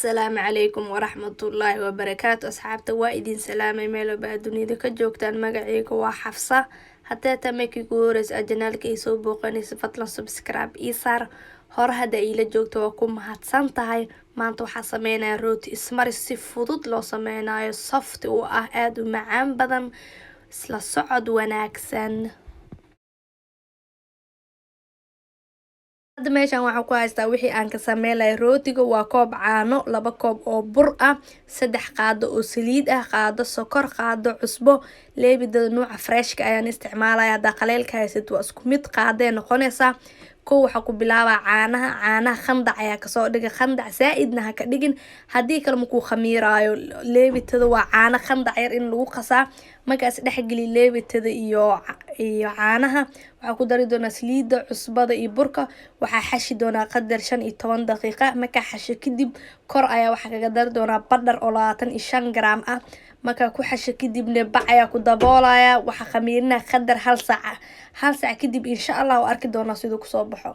Asalaamu calaykum waraxmatullaahi wabarakaatu. Asxaabta waa idin salaamay meel walba aad dunida ka joogtaan. Magacayga waa Xafsa. Haddee taa markii ugu horeysa aad janaalka ii soo booqanaysa, fadlan subscribe ii saar. Hore hadda iila joogto waa ku mahadsan tahay. Maanta waxaa sameynaya rooti ismaris si fudud loo sameynayo, soft u ah, aada u macaan badan. Isla socod wanaagsan. Hadda meeshan waxaan ku haystaa wixii aan ka sameyn lahay rootiga. Waa koob caano, 2 koob oo bur ah, 3 qaado oo saliid ah, qaado sokor, qaado cusbo. Leebidada nuuca freshka ayaan isticmaalaya. Haddaa qaleelka haysid waa isku mid, qaadee noqonaysaa. Kow, waxaa ku bilaabaa caanaha. Caanaha khandac ayaa kasoo dhiga, khandac saa-idna ha ka dhigin, haddii kale makuu khamiiraayo. Leebitada waa caano khandac yar in lagu qasaa. Markaas dhexgeli leebitada iyo caanaha. Waxaa ku dari doonaa saliidda, cusbada iyo burka. Waxaa xashi doonaa qadar 15 daqiiqa. Markaa xasho kadib, kor ayaa waxaa kaga dari doonaa badhar oo 25 garaam ah. Markaa ku xasho kadibna bac ayaa ku daboolaya. Waxaa khamiirinaa qadar hal saaca. Hal saac kadib insha Allah waa arki doonaa siduu kusoo baxo.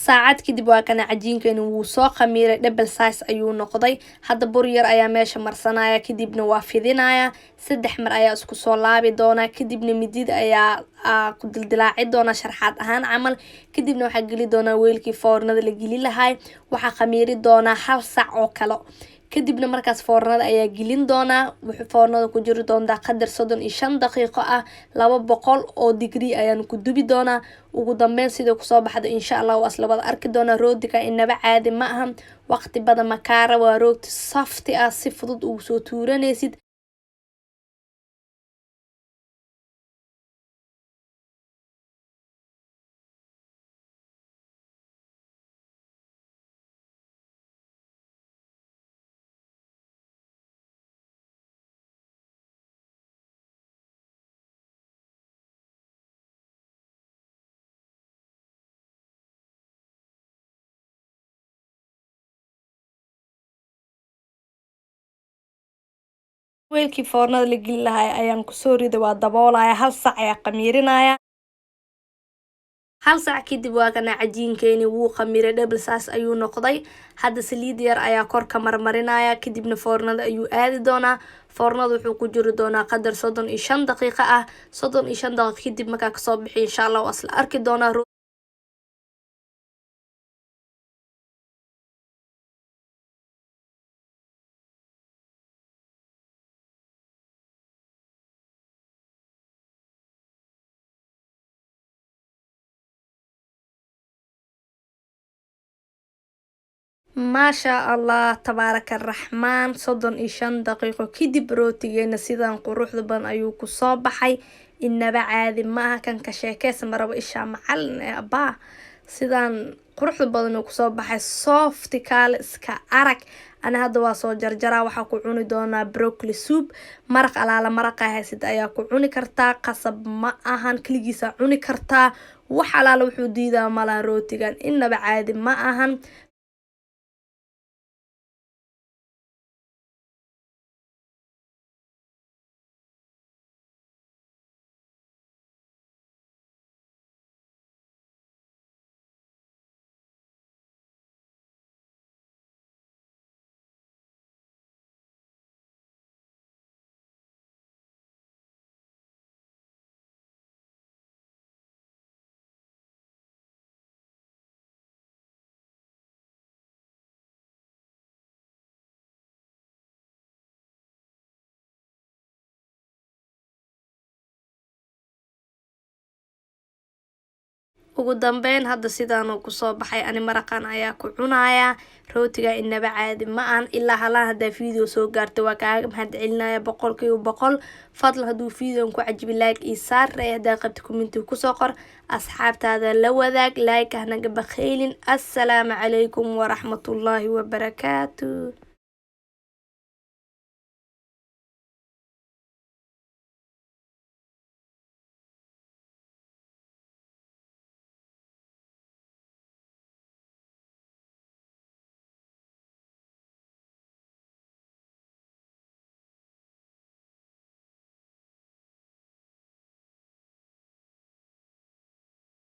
Saacad kadib waa kana cajiinkeeni, wuu soo khamiiray, double size ayuu noqday. Hadda bur yar ayaa meesha marsanaya, kadibna waa fidinaya. 3 mar ayaa isku soo laabi doonaa, kadibna midida ayaa ku dildilaaci doonaa sharxaad ahaan camal. Kadibna waxaa geli doonaa weelkii foornada la geli lahay. Waxaa khamiiri doonaa hal sac oo kale. Kadibna markaas foornada ayaa gelin doonaa. Wuxuu foornada ku jiri doontaa qadar 35 daqiiqo ah. 200 oo digrii ayaan ku dubi doonaa. Ugu dambeyn sidai kusoo baxdo insha Allah waa isla wada arki doonaa. Rootiga inaba caadi ma aha, waqti badan makaara. Waa rooti safti ah, si fudud ugu soo tuuranaysid. Weelkii foornada la geli lahay ayaan kusoo riday, waa daboolaya, hal saac ayaa khamiirinaya. Hal saac kadib waa kana cajiinkeeni, wuu khamiiray, double size ayuu noqday. Hadda saliid yar ayaa korka marmarinaya, kadibna foornada ayuu aadi doonaa. Foornada wuxuu ku jiri doonaa qadar 35 daqiiqo ah. 35 daqiiqo kadib markaa kasoo bixi insha Allah waa isla arki doonaa. Maasha Allah, tabaaraka raxmaan. 35 daqiiqo kadib rootigeena sidan quruxda badan ayuu kusoo baxay. Inaba caadi maaha, kan ka sheekeysa marabo, ishaa macalin ee abbaa. Sidaan quruxda badan uu kusoo baxay, soft, kaale iska arag. Ani hadda waa soo jarjaraa, waxaa ku cuni doonaa broccoli soup. Maraq alaala maraqa haysid ayaa ku cuni kartaa, qasab ma ahan, keligiisa cuni kartaa. Wax alaala wuxuu diidaa malaha rootigan, inaba caadi ma ahan. Ugu dambeyn hadda sidaanuu kusoo baxay, ani maraqan ayaa ku cunayaa rootiga. Inaba caadi ma ahan. Ilaa halaan haddaa video soo gaarta, waa kaaga mahad celinaya 100%. Fadlan hadduu videon ku cajibi, like ii saar, ree haddaa qabta commentiga kusoo qor, asxaabtaada la wadaag, like hanaga bakhaylin. Assalaamu calaykum waraxmatullaahi wabarakaatu.